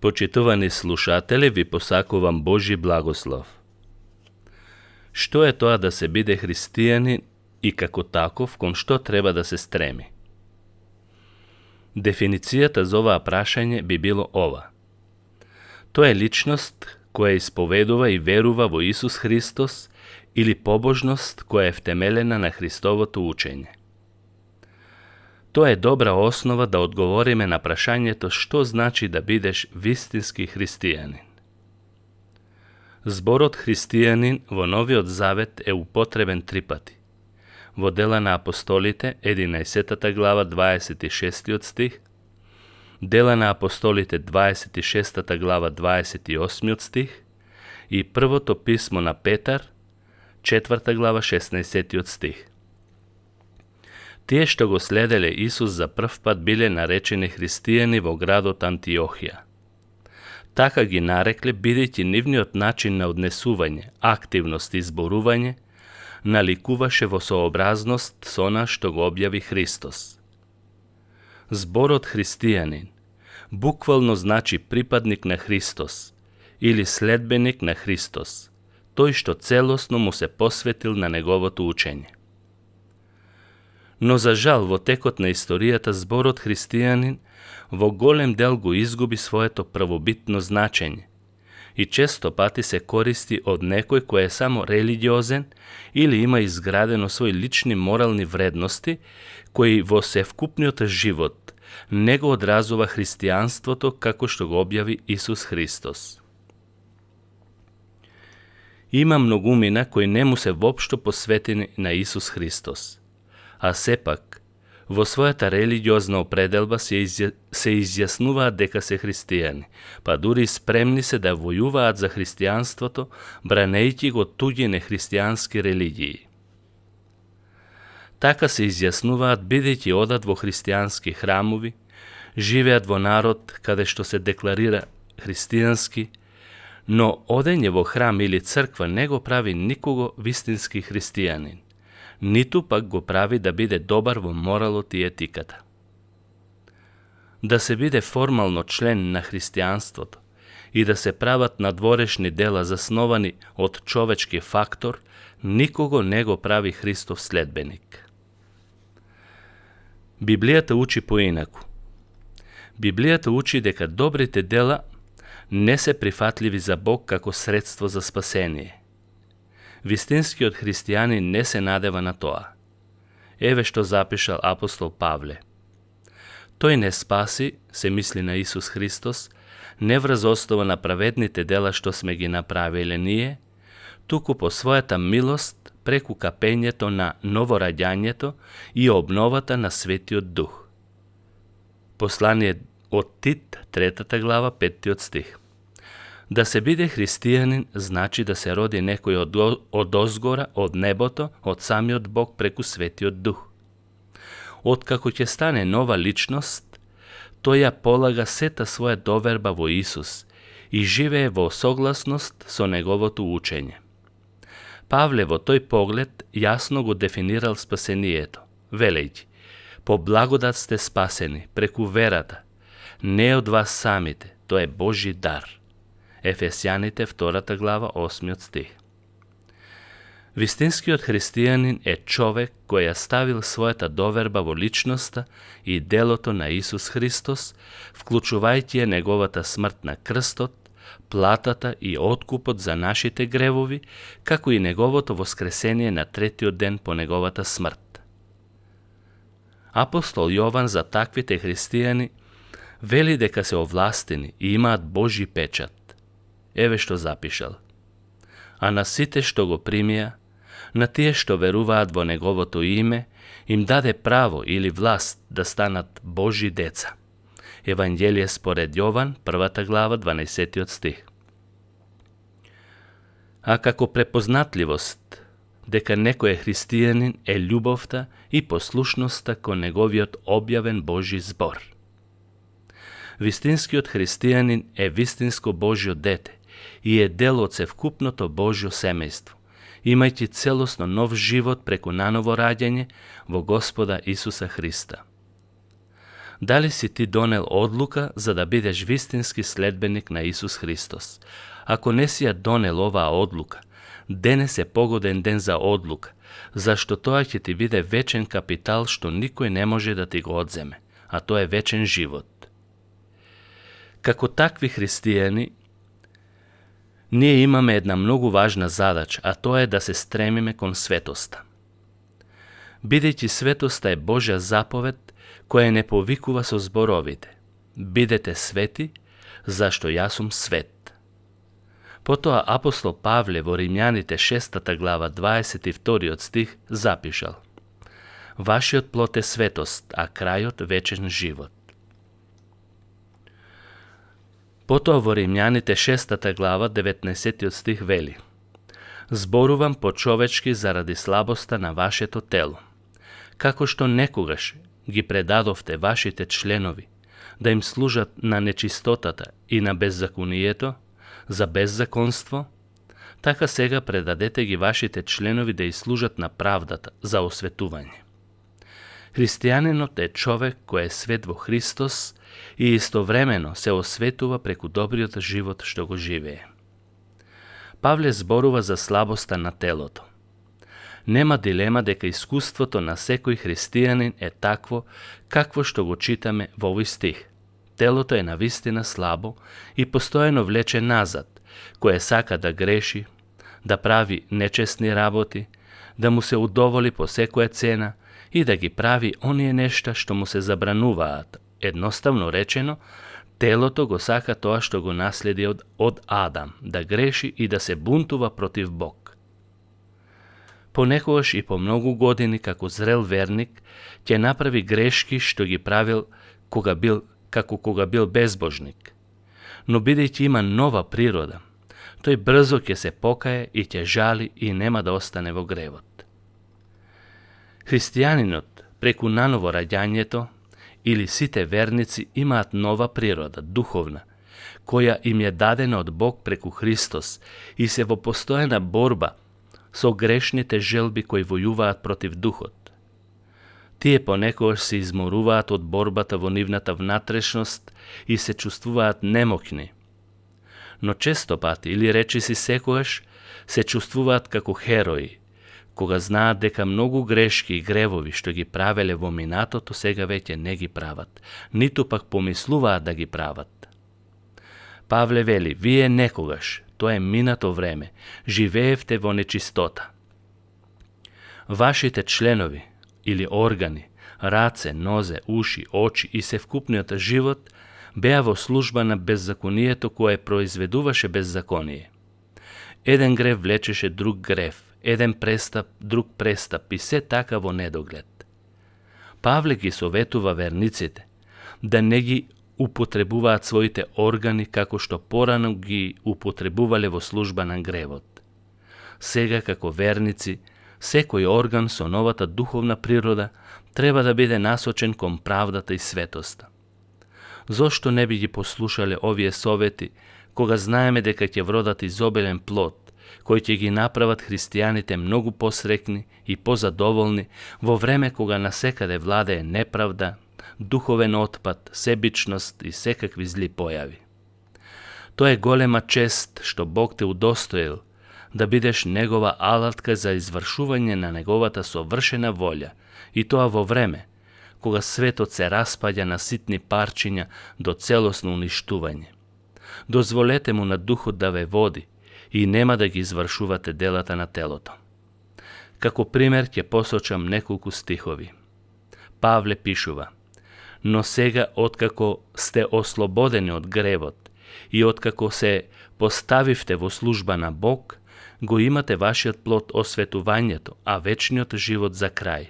Почитувани слушатели, ви посакувам Божи благослов. Што е тоа да се биде христијанин и како таков кон што треба да се стреми? Дефиницијата за оваа прашање би било ова. Тоа е личност која исповедува и верува во Исус Христос или побожност која е втемелена на Христовото учење. Тоа е добра основа да одговориме на прашањето што значи да бидеш вистински христијанин. Зборот христијанин во Новиот Завет е употребен 3 пати. Во Дела на апостолите, 11 глава, 26 стих, Дела на апостолите, 26 глава, 28 стих и првото писмо на Петар, 4 глава, 16 стих. Тие што го следеле Исус за прв пат биле наречени христијани во градот Антиохија. Така ги нарекле бидејќи нивниот начин на однесување, активност и зборување наликуваше во сообразност со она што го објави Христос. Зборот христијанин буквално значи припадник на Христос или следбеник на Христос, тој што целосно му се посветил на неговото учење. Но за жал во текот на историјата зборот христијанин во голем дел го изгуби своето првобитно значење и често пати се користи од некој кој е само религиозен или има изградено свои лични морални вредности кои во севкупниот живот не го одразува христијанството како што го објави Исус Христос. Има многумина кои не му се воопшто посветени на Исус Христос, а сепак, во својата религиозна определба се изјаснуваат дека се христијани, па дури спремни се да војуваат за христијанството, бранејќи го туѓи нехристијански религии. Така се изјаснуваат бидејќи одат во христијански храмови, живеат во народ каде што се декларира христијански, но одење во храм или црква не го прави никого вистински христијанин, ниту пак го прави да биде добар во моралот и етиката. Да се биде формално член на христијанството и да се прават надворешни дела засновани од човечки фактор, никого не го прави Христов следбеник. Библијата учи поинаку. Библијата учи дека добрите дела не се прифатливи за Бог како средство за спасение. Вистинскиот христијанин не се надева на тоа. Еве што запишал апостол Павле. Тој не спаси, се мисли на Исус Христос, не врз основа на праведните дела што сме ги направиле ние, туку по својата милост преку капењето на новораѓањето и обновата на Светиот Дух. Послание од Тит, 3 глава, 5 стих. Да се биде христијанин значи да се роди некој од озгора, од небото, од самиот Бог преку Светиот Дух. Откако ќе стане нова личност, тој ја полага сета своја доверба во Исус и живее во согласност со неговото учење. Павле во тој поглед јасно го дефинирал спасението, велејќи: по благодат сте спасени преку верата, не од вас самите, тоа е Божи дар. Ефесјаните 2 глава 8 стих. Вистинскиот христијанин е човек кој ја ставил својата доверба во личноста и делото на Исус Христос, вклучувајќи ја неговата смрт на крстот, платата и откупот за нашите гревови, како и неговото воскресение на третиот ден по неговата смрт. Апостол Јован за таквите христијани вели дека се овластени и имаат Божи печат. Еве што запишал. А на сите што го примија, на тие што веруваат во неговото име, им даде право или власт да станат Божи деца. Евангелие според Јован, 1 глава, 12 стих. А како препознатливост дека некој е христијанин е љубовта и послушноста кон неговиот објавен Божи збор. Вистинскиот христијанин е вистинско Божјо дете и е дел од севкупното Божјо семејство, имајќи целосно нов живот преку наново раѓање во Господа Исуса Христа. Дали си ти донел одлука за да бидеш вистински следбеник на Исус Христос? Ако не си ја донел оваа одлука, денес е погоден ден за одлука, зашто тоа ќе ти биде вечен капитал што никој не може да ти го одземе, а тоа е вечен живот. Како такви христијани, ние имаме една многу важна задача, а тоа е да се стремиме кон светоста. Бидејќи светоста е Божја заповед, која не повикува со зборовите: бидете свети, зашто јас сум свет. Потоа апостол Павле во Римјаните 6 глава 22 стих запишал: вашиот плод е светост, а крајот вечен живот. Потоа во Римјаните 6 глава 19 стих вели: зборувам по-човечки заради слабоста на вашето тело, како што некогаш ги предадовте вашите членови да им служат на нечистотата и на беззаконието, за беззаконство, така сега предадете ги вашите членови да служат на правдата, за осветување. Христијанинот е човек кој е свет во Христос и истовремено се осветува преку добриот живот што го живее. Павле зборува за слабоста на телото. Нема дилема дека искуството на секој христијанин е такво какво што го читаме во овој стих. Телото е навистина слабо и постојано влече назад, кое сака да греши, да прави нечестни работи, да му се удоволи по секоја цена и да ги прави оние нешта што му се забрануваат. Едноставно речено, телото го сака тоа што го наследи од Адам, да греши и да се бунтува против Бог. Понекогаш и по многу години како зрел верник ќе направи грешки што ги правил кога бил безбожник. Но бидејќи има нова природа, тој брзо ќе се покае и ќе жали и нема да остане во гревот. Христијанинот преку наново раѓањето или сите верници имаат нова природа, духовна, која им е дадена од Бог преку Христос и се во постојана борба со грешните желби кои војуваат против духот. Тие понекогаш се изморуваат од борбата во нивната внатрешност и се чувствуваат немокни. Но често пати, или речиси секогаш, се чувствуваат како херои, кога знаат дека многу грешки и гревови што ги правеле во минатото сега веќе не ги прават, ниту пак помислуваат да ги прават. Павле вели: вие некогаш, тоа е минато време, живеевте во нечистота. Вашите членови или органи, раце, нозе, уши, очи и севкупниот живот беа во служба на беззаконието кое произведуваше беззаконие. Еден грев влечеше друг грев, еден престап, друг престап и се така во недоглед. Павле ги советува верниците да не ги употребуваат своите органи како што порано ги употребувале во служба на гревот. Сега како верници, секој орган со новата духовна природа треба да биде насочен кон правдата и светоста. Зошто не би ги послушале овие совети, кога знаеме дека ќе вродат изобилен плод, кои ќе ги направат христијаните многу посрекни и позадоволни во време кога насекаде владее неправда, духовен отпад, себичност и секакви зли појави. Тоа е голема чест што Бог те удостоил да бидеш негова алатка за извршување на неговата совршена волја, и тоа во време кога светот се распаѓа на ситни парчиња до целосно уништување. Дозволете му на духот да ве води и нема да ги извршувате делата на телото. Како пример ќе посочам неколку стихови. Павле пишува: но сега откако сте ослободени од гревот и откако се поставивте во служба на Бог, го имате вашиот плод осветувањето, а вечниот живот за крај,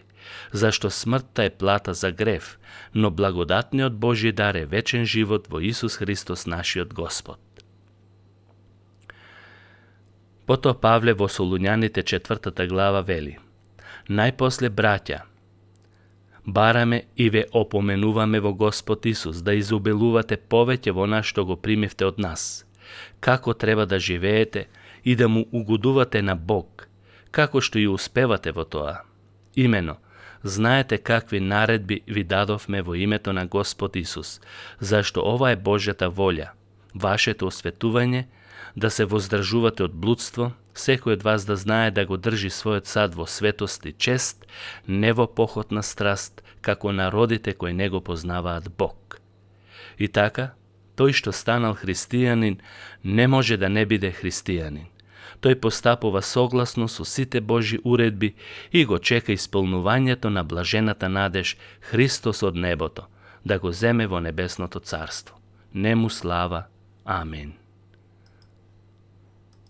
зашто смртта е плата за грев, но благодатниот Божји дар е вечен живот во Исус Христос нашиот Господ. Потоа Павле во Солуњаните 4 глава вели: најпосле, браќа, бараме и ве опоменуваме во Господ Исус да изобилувате повеќе во она што го примивте од нас, како треба да живеете и да му угодувате на Бог, како што и успевате во тоа. Имено, Знаете какви наредби ви дадовме во името на Господ Исус, зашто ова е Божјата волја, вашето осветување, да се воздржувате од блудство, секој од вас да знае да го држи својот сад во светост и чест, не во похот на страст, како народите кои не го познаваат Бог. И така, тој што станал христијанин, не може да не биде христијанин. Тој постапува согласно со сите Божји уредби и го чека исполнувањето на блажената надеж Христос од небото, да го земе во небесното царство. Нему слава. Амин.